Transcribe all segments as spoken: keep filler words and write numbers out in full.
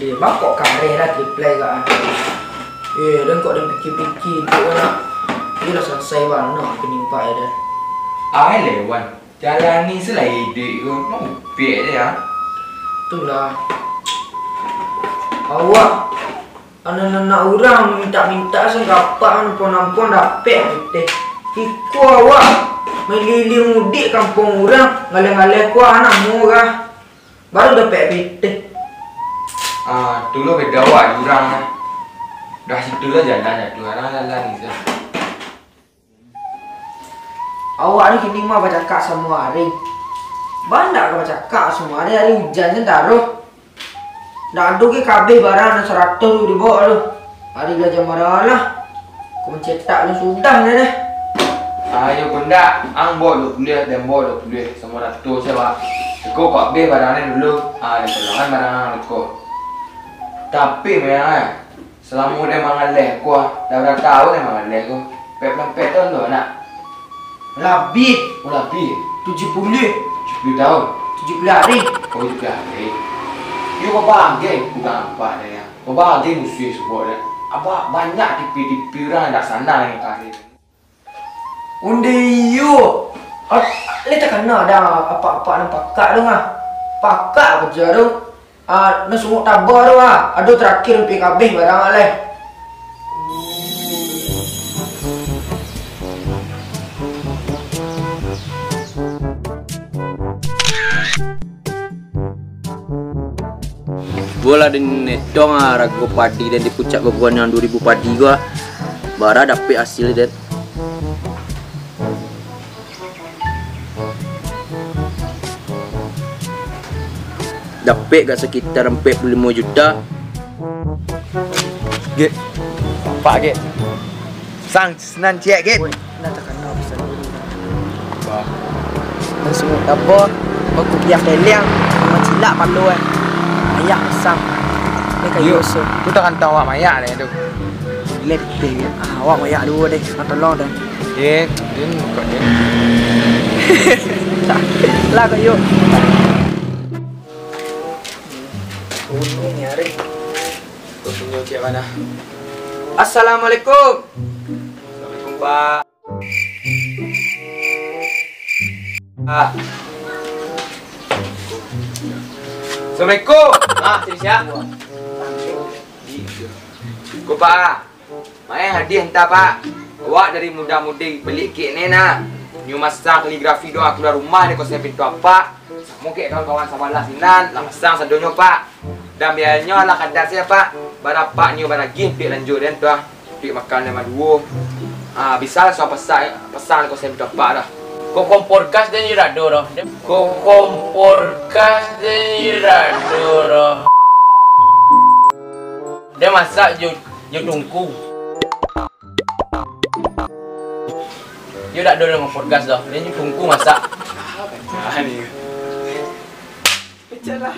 Eh, bangkok kareh lah triplek ka. Eh, dan kok den pikir-pikir, iduik lah. Iyo lah salasai bana kening Pak, yo, den. Ai leh, Wan. Jalani se lah iduik ko. Mupik se, ah. Itulah. Awak, anak-anak urang mintak-mintak se, nampuang-nampuang dapek pitih. Iko awak main liliang mudik kampuang urang, ngaleh-ngaleh ko anak murah. Baru dapek pitih. Ah, tu lo beda awak jo urang lah. Dah situ lah jalan dah tu, alah, alah, ni se. Awak ni kini mah bacakak samo ari. Banyak ka bacakak samo ari, ari ujan se taruh. Ndak ado ke kabeh barang nan saratuih tu dibao tu. Ari balajar marah lah. Ko mancetak tu sudah nyo deh. Ayo ko ndak, ang bao duo puluah, den bao duo puluah, samo ratuih se, Pak. Iko ko abih barang ni dulu. Ah, den pulangan barang ang ko. Tapi memang, eh, salamo den mangaleh ko, ah, dah bara taun den mangaleh ko? Ampek puluah ampek taun tu, nak? Labiah. Oh, labiah. Tujuah puluah. Tujuah puluah taun? Tujuah puluah ari. Oh, tujuah puluah ari. Yo, babagai urang apak deh, yo. Babagai musuah suko deh. Apak banyak tipi-tipi urang nan indak sanang nan kari. Onde iyo. Ah, lai takana dah apak-apak nan pakak tu, ah. Pakak karajo tu. Ah, nan sungguah tabah tu, ah. Aduh, tarakhir ampia kabeh barang, ah, lai. Cubolah den etong, ah, rago padi den di puncak gogoan nan duo ribu padi ko, ah. Bara dapek asil den. Dapek gak sakitar ampek puluah limo juta. Gek, apak, Gek. Sang, sinan ciek, Gek. Woi, nak takana pisan dulu. Wah. Langsung tabah, baku biak keleng, macilak palo, eh. Ayak pisang. Ni kayu Yo, oso. Tu takana awak mayak deh tu. Lep deh. Ah, awak mayak dulu deh. Ah, tolong deh. Ye, din buka din. Lah, kau yuk. Gunung ni hari. Kau punya cik mana? Assalamualaikum. Assalamualaikum, Pak. Pak. Assalamualaikum. Ah, cik siap. Ko, Pak. Main hadiah entah, Pak. Awak dari muda-mudi baliak kek ni nah. Nyo masang kaligrafi doa kaluar rumah di kosong pintu apak. Samo kek kawan-kawan sabalah sinan, lah masang sadonyo, Pak. Dan biayanyo lah kadar sajo, Pak. Bara apak nyo baragih untuak lanjuik den tu ah. Untuak makan den baduo. Ah, bisa lah suah pasang, pasang di kosong pintu apak dah. Ko kompor gas den yo dak ado doh. Ko kompor gas den yo dak ado doh. Den masak jo, jo tungku. Yo dak ado dalam kompor gas doh. Den jo tungku masak. Ah, ni. Pecah lah.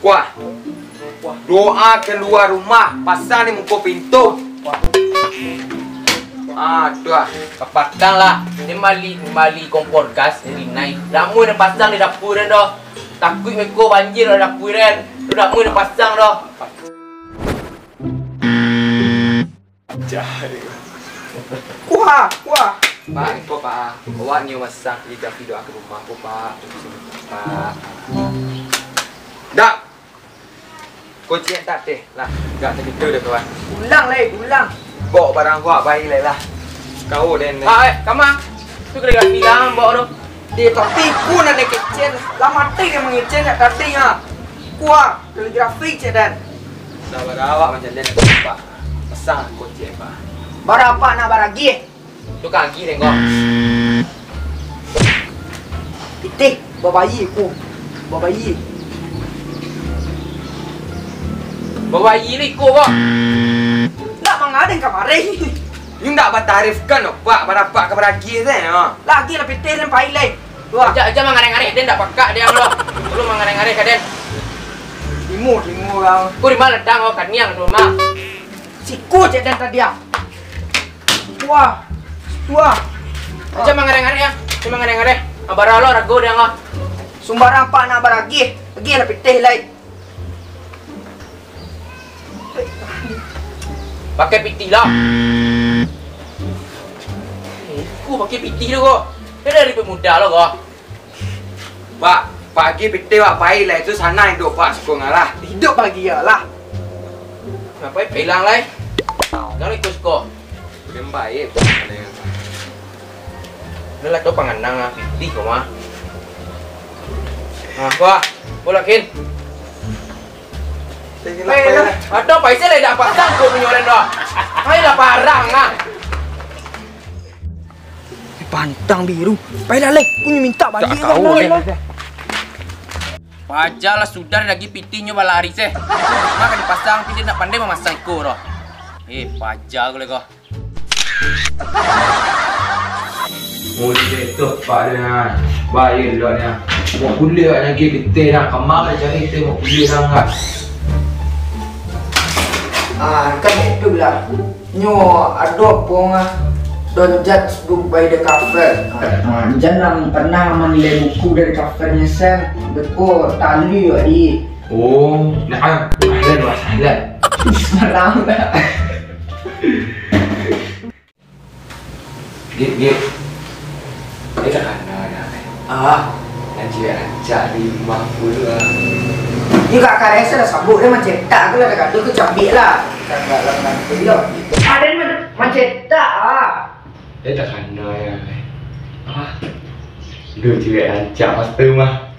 Kuah. Kuah. Doa kaluar rumah, pasang di muko pintu. Kuah. Ah, tu ah. Kapatang lah. Den bali, bali kompor gas, den rinai. Dak amuah den pasang di dapua den doh. Takuik beko banjir di dapua den. Tu dak amuah den pasang doh. Jah. Kuah, kuah. Pak, ko, Pak. Awak nio masang kaligrafi doa ka rumah ko, Pak. Pak. Dak. Kunci nan tadi lah. Dak sagitu doh, kawan. Ulang lai, ulang. Baok barang ko, bai lai lah. Kau den. Pak, eh, kama? Tu kaligrafi lah, baok tu. Deh, tapi ko nan den kecek, lah mati den mangecek nyo tadi, ha. Kuah, kaligrafi cek den. Dah bara awak macam den, Pak. Pasang ko cek, Pak. Bara apak nak baragih? Tu kaki den ko. Pitih, babayi ko. Babayi. Babayi ni ko, ko. Nak mangadeng kamari. Nyo ndak batarifkan doh, Pak, bara apak ka baragih se, ha. Lagi lah pitih den pai lai. Wah. Aja, aja mangareh-ngareh, den ndak pakak den lo. Lu mangareh-ngareh ka den. Timu, timu urang. Ku di ma ladang, oh, kaniang tu mah. Siko cek den tadi ah. Wah. Wah. Aja mangareh-ngareh ah. Aja mangareh-ngareh. Abara lo rago den ah. Sumbarang apak nak baragih. Agih lah pitih lai. Pakai pitih lah. Eh, ku pakai pitih tu ko. Dia dari pemuda lo ko. Pak, pagi pitih, Pak, pai lah itu, sanang iduik, Pak, suko ngalah. Iduik pagi ya lah. Ngapai hilang lai? Kalau ikut suko. Belum baik, Pak. Dah lah tu panganang ah, pitih ko mah. Nah, wah, bola kin. Ado paisa lai dak pasang ko punyo orang tu. Ai lah parang ah. Pantang biru. Pailah lai, ku nyo mintak baliak. Paja lah sudah lagi pitihnyo balari seh. Mah ka dipasang, tapi dia nak pandai mamasang iko doh. Eh, paja ko lai ko. Mulai tu, Pak, dia, nah. Bayar dulu, nah. Mau kuliah lagi, kita dah. Kemana cari kita mau kuliah, dah, enggak? Ah, kan itu lah. Nyo, ado pong ah. Don't judge book by the cover. Ah, jan lah pernah manilai buku dari covernya, Sam. Depo tali, di. Oh, nah, ahlan, Mas, ahlan. Salam. Gip, Gip. Eh, takana dah, eh. Ah. Nan ciek rancak di rumah ku tu, ah. Iyo, Kak, karesa lah sabuk, dia mancetak tu lah, dah gaduh tu, cambiak lah. Kan dalam nanti, yo. Ada man-, mancetak, ah. Eh, takana ya, eh. Ah. Duh, ciek rancak, mas tu mah.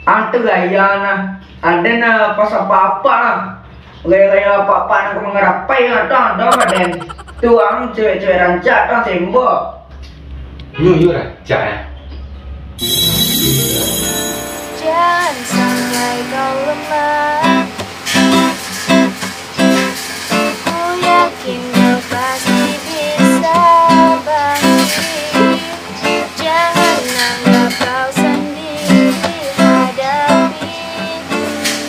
Antu gaya nah, aden nah pas apa-apa nah. Gaya-gaya apa-apa nan ka mangarapai nah, dong, dong, aden. Tu ang cewek-cewek rancak, dong, sembo. Nyo, yo rancak, eh. Jangan sampai kau lemah. Ku yakin kau pasti bisa bangkit. Jangan anggap kau sendiri hadapi.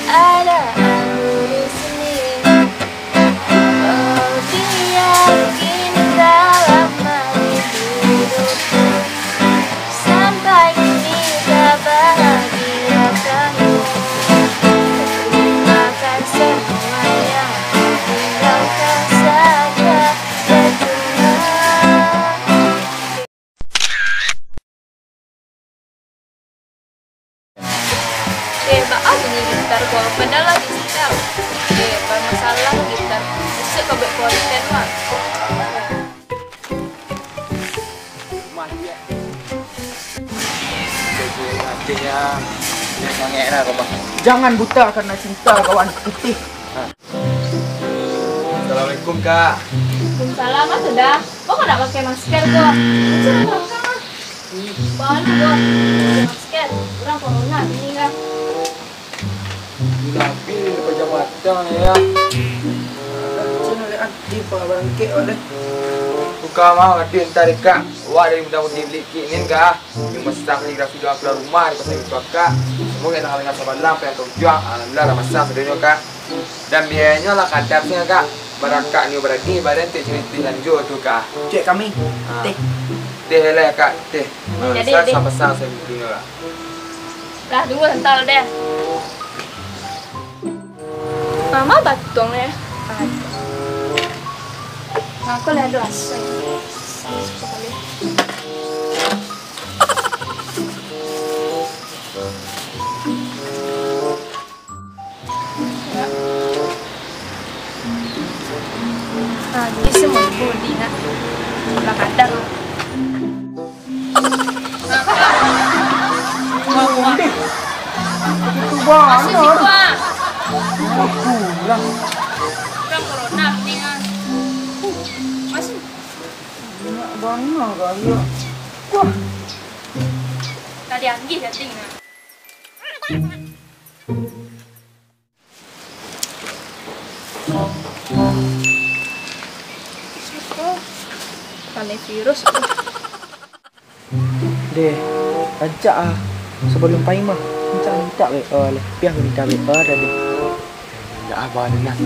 Ada aku di sini. Oh, biar gini tak lama di hidupku. Sampai kini tak bahagia kamu. Lupakan semua yang tinggalkan saja, percuma. Eh, baa bunyi gitar ko? Padahal lagi setel. Eh, bamasalah gitar. Busuak ka buek konten mah. Jangan buta karena cinta, kawan putih. Assalamualaikum, Kak. Waalaikumsalam, ah, sudah. Kok nggak pakai masker, kok? Masker apa, Kak? Ih, bana, kok. Pakai masker, urang corona, ini, Kak. Gila, bil, paja matang, ya. Cina, lihat, ah. Ih, pala barangkek, wak, deh. Buka mah, waduh, entar, Kak. Wak, dari mudah-mudahan beli kit, nin, Kak. Yang besar kaligrafi doa keluar rumah, dipasang itu, Kak. Semua yang tengah-tengah sabalah, apa yang kau jual, alhamdulillah, lah masang sadonyo, Kak. Dan biayanyo lah kadar sajo, Kak. Barakat nio barani, badan tak cerita lanjut tu, Kak. Cek kami. Ah. Teh. Teh lah, Kak, teh. Ah, jadi, sa-, deh. Sa-, pasang saya bukunya, Kak. Lah, tunggu sebentar deh. Mama batong ya. Aku lah doa. Nah, jadi semua budi nak. Lah kadang. Nah, Kak. Nah, Kak. Masih siko, ah. Wah, kurang. Kurang corona, mendingan. Masih. Banyak banget, gaya. Wah. Tadi anggih, cacing, nah. Kanai virus tu. Deh, rancak ah. Sabalum pai mah, rancak mintak W A lah. Piah mintak W A dah deh. Indak ah, bana nah.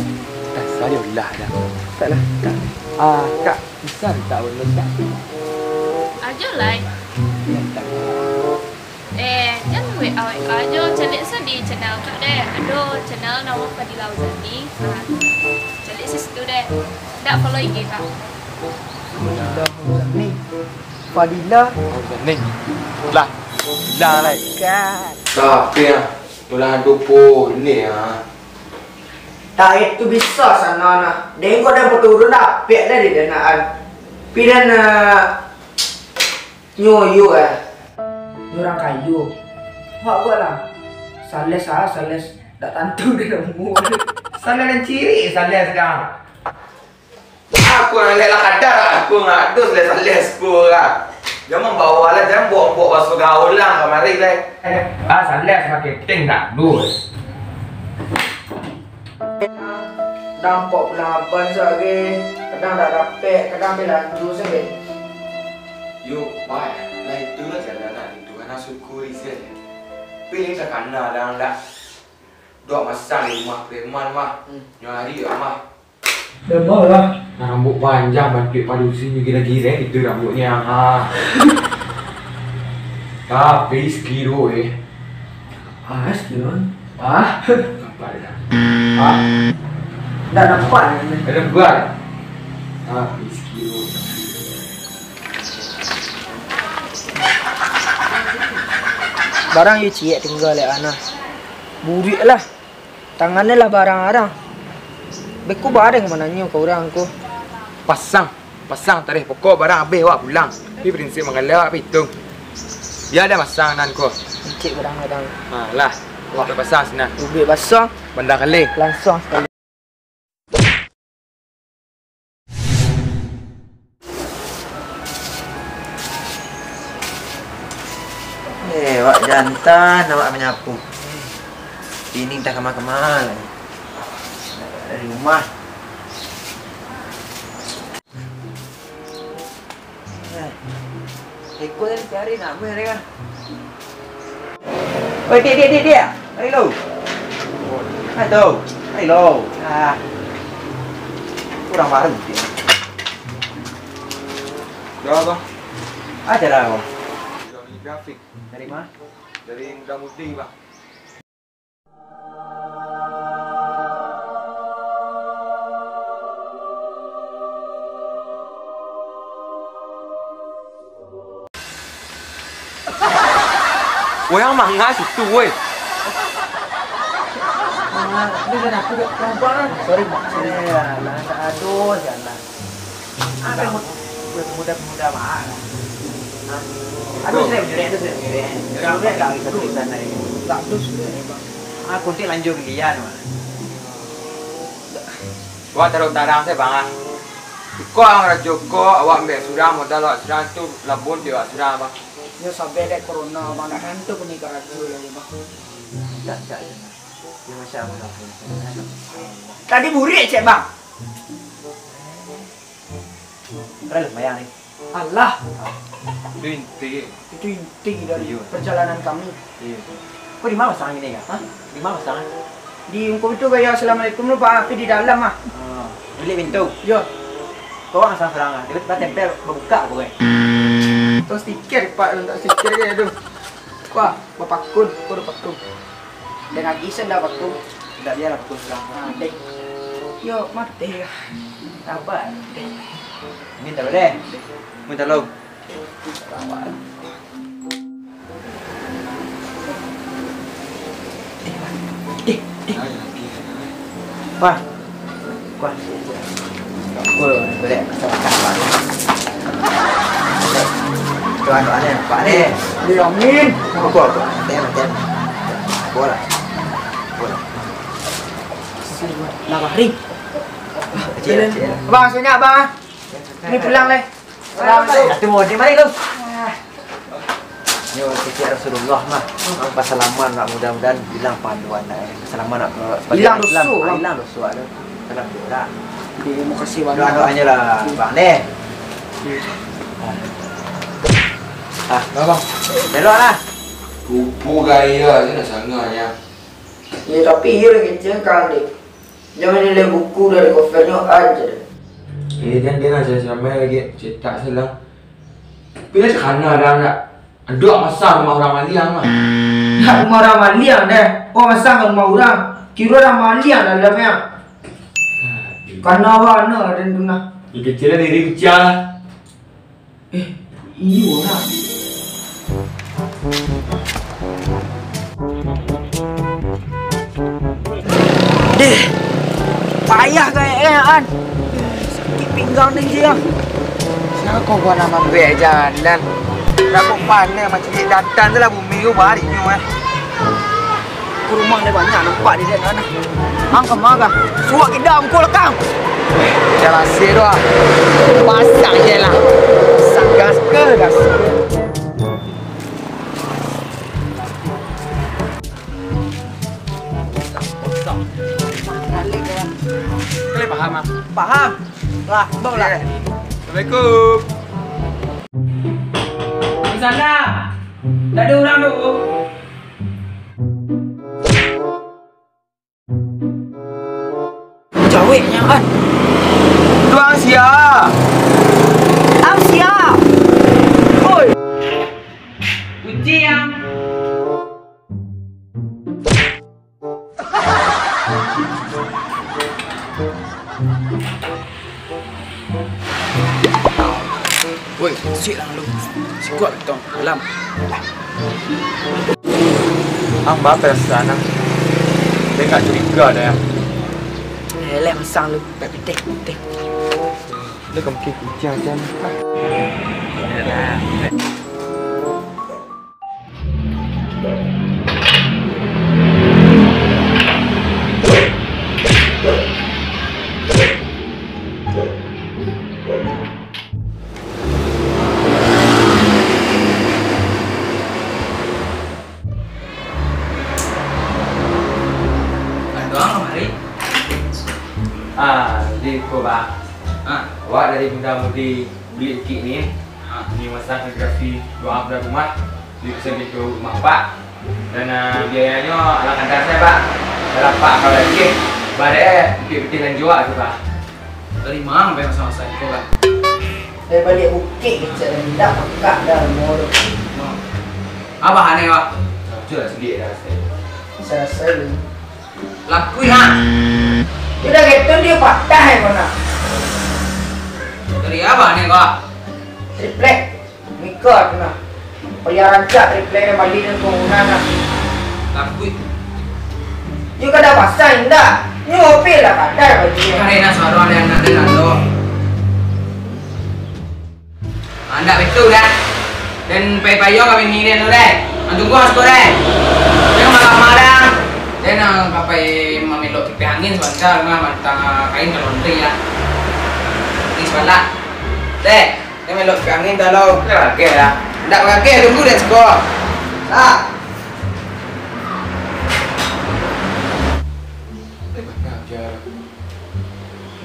Dah, sadiolah dah. Tak lah, tak. Ah, Kak, bisa mintak W A, Kak? Ajo lai. Mintak. Eh, jan W A W A jo, caliak se di channel Kak deh. Ado channel namo Fadila Uzani. Nah, caliak Sis tu deh. Dak follow I G kah? Fadila Fauzani. Fadila Fauzani. Lah. Lah, lah. Kan. Tapi ah, ulah ado pulih ah. Tarik tu bisa sana nah. Dengkok dan peturun dah apek dah di danaan. Pidan nak nyoyo eh. Nyo urang kayo. Wak buat lah. Sales ah, sales. Dak tantu dia nemu. Sales dan cirik sales dah. Aku nan lek lah kadar, aku ngadus leh sales ku lah. Jan mambawa lah, jan buak-buak baso gaul lah kamari leh. Ah, sales marketing dak dus. Nampak pulang abang sagai, kadang dak dapek, kadang belanjo sagai. Yo, Mai, lah itulah jalan nak itu, nak syukuri saja. Pilih takana dah dak. Dok masang di rumah preman mah. Hmm. Nyo ari mah. Dah mau lah. Nah, rambut panjang bantuak padusi nyo gila-gila itu rambutnya. Ha. Tapi sekilo eh. Ah, sekilo. Ah. Nampak dah. Ah. Dah nampak. Dah nampak. Tapi sekilo. Barang yu ciek tingga lek ana. Buruak lah. Tangannyo lah barang-arang. Beko barang mananyo ka urang ko. Pasang, pasang tarih pokok barang abih awak pulang. Tapi prinsip manggalak awak pitung. Bia dah masang nan ko. Encik barang-arang. Ha lah. Awak pasang sinan. Ubik basah. Bandar Kaleh. Langsung sekali. Eh, awak jantan, awak manyapu. Ini entah kama-kama lai. Dari rumah. Eh, iko tadi cari nak apa mereka? Oi, dek, dek, dek, dek. Mari lo. Hai, tu. Mari lo. Ah. Kurang baru dia. Dah, Bang. Ada lah, Bang. Dari mana? Dari Muda Mudi, Bang. Woi, yang manga situ, woi. Sorry, Mak. Sorry, Mak. Alah, tak ada, jangan. Ah, pemuda, pemuda, pemuda, Mak. Aduh, saya menyuruh, aduh, saya menyuruh. Sudah, tak bisa tulisan tadi. Tak, terus, Bang. Ah, kuntik lanjut gilian, Mak. Wah, taruh tarang saya, Bang, ah. Kok ang rajo kok, awak ambil surang, modal awak surang tu, labun di awak surang, Bang. Yo, sabar dek corona, Bang. Nak hantu pun ni karajo lagi, Bang. Tak, tak, tak. Dia macam apa, Bang? Tadi burik, cek, Bang. Ada lah, bayang ni. Alah. Itu inti. Itu inti dari Iyo. Perjalanan kami. Iyo. Kau di mana pasang ini, ya? Hah? Di mana pasang? Di ungkup itu gaya assalamualaikum lu, Pak, tapi di dalam ah. Ah, bilik pintu. Yo. Kau orang sang serang ah. Dia tempel berbuka apa kan? Terus stiker, Pak, untuk stiker dia tu. Wah, bapakun, kau udah pakun. Dan lagi saya dah pakun. Tidak biar pakun serang. Ah, dek. Yo, mati. Sabar. Minta lo deh. Minta lo. Wah. Wah. Aku boleh makan, Pak. Tuan, Pak, ni, Pak, ni. Ya, amin. Apa, apa? Tem, tem. Bola. Bola. Lah, Bahri. Kecil, kecil. Bang, sini, Bang. Ni pulang, leh. Atu mau di mana tu? Nyo kecek Rasulullah mah. Pasalaman nak, mudah-mudahan hilang panduan nak. Pasalaman nak, hilang doso, ah, hilang doso tu. Salam doa. Terima kasih banyak. Doa-doanya lah, Bang, deh. Ah. Ah, Bang. Belok lah. Rupo gaya je nak sangarnya. Ya, tapi iya lagi cengkang, deh. Jangan nilai buku dari cover-nyo aja. Eh, dan dia nak sampai lagi cetak salah. Pilih cakana dah nak. Aduh, masa rumah orang maliang lah. Nak rumah orang maliang dah. Oh, masa rumah orang. Kira orang maliang dalamnya. Kana bana den tu nah. Dikecilkan diri kuciang lah. Eh, iyo lah. Deh, payah gaya eh, An. Sakik pinggang den, Jiang. Siapa kau gua nama bek jalan? Nak kau panen macam ni datang tu lah bumi kau balik nyo eh. Ka rumah lai banyak nampak di sinan. Ang ka ma kah? Suak kida muko lakang. Jan lasik tu ah. Pasang je lah. Pasang gas ke gas? Kalian paham ah? Paham. Lah, bau lah. Assalamualaikum. Di sana. Tak ada orang tu. Caweknyo kan. Tuang sia. Ang sia. Oi. Kuciang. Woi, sik lah lu. Sikuat tong, dalam. Ang, baa perasaan ang? Dengak curiga dah, ang. Eh, leh masang lu, pek pitih, pitih. Lu ka mungkin kuciang, Chan. Ado ang kamari? Ah, jadi ko, Bah. Ah. Awak dari Bunda Mudi Bulik Bukik ni, ah, ni masang kaligrafi doa bulan rumah di pesan pintu rumah Apak. Dan, ah, biayanyo ala kadar sajo, Pak. Kalau Apak ka Aceh, barek pitih-pitih lanjo tu, Pak. Dari ma ang pai masang-masang ko, Pak? Dari Baliak Bukik kecek, indak pakak dah rumo tu. Apo aneh, Pak? Acuah lah sadiak dah, Pak. Salasai dulu. Lakuin, ha? Udah gitu dia patah, eh, kau nak. Dari apo ni, kau? Triplek. Mika tu nah. Payah rancak triplek yang bali dengan bangunan nah. Lakuin. Yo kada pasang indak. Nyo opil lah kadar baju. Kada enak suara ada anak dan ando. Andak betul dah. Den pai payo ka bini den tu deh. Ang tunggu ang siko deh. Jan lamo-lamo dah. Den, ah, ka pai mamelok kipeh angin sabanta, mantang, ah, kain ka laundry lah. Di sabalah. Deh, den melok kipeh angin dah lo. Dah bageh dah. Ndak bageh, tunggu den siko. Lah.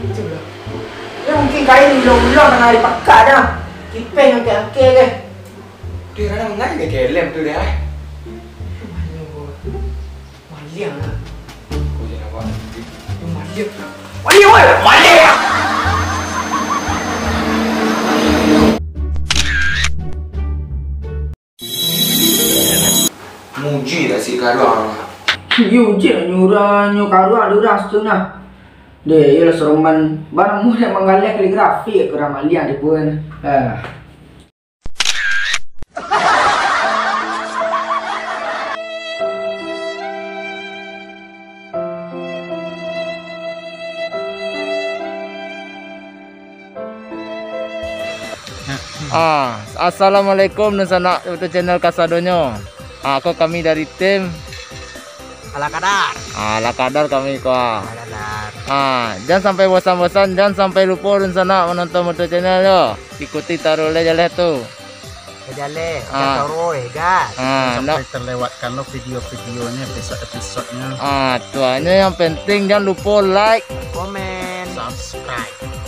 Itulah. Yo mungkin kain ulang-ulang tangah ari pakak dah. Kipeh angkek-angkek ke. Dia orang mangai ke kelem tu dah. Maliang lah. Kau jangan buat. Maliang. Maliang, oi. Maliang. Muji lah si karuang. Iyo, uji lah nyo urang, nyo karuang duras tu nah. Deh, iyolah seroman barang mudah manggaleh kaligrafi ka urang maliang di pun. Ah. Ah, assalamualaikum dunsanak YouTube channel kasadonyo. Ah, ko kami dari tim Ala kadar. Ah, ala kadar kami ko. Ala kadar. Ah, jan sampai bosan-bosan, jan sampai lupo dunsanak manonton YouTube channel yo. Ikuti taruih lai jaleh tu. Jaleh, ah, gas taruih, gas. Ah, sampai terlewatkan lo video-videonyo, episode-episodnyo. Ah, tu hanyo yang penting, jan lupo like, komen, subscribe.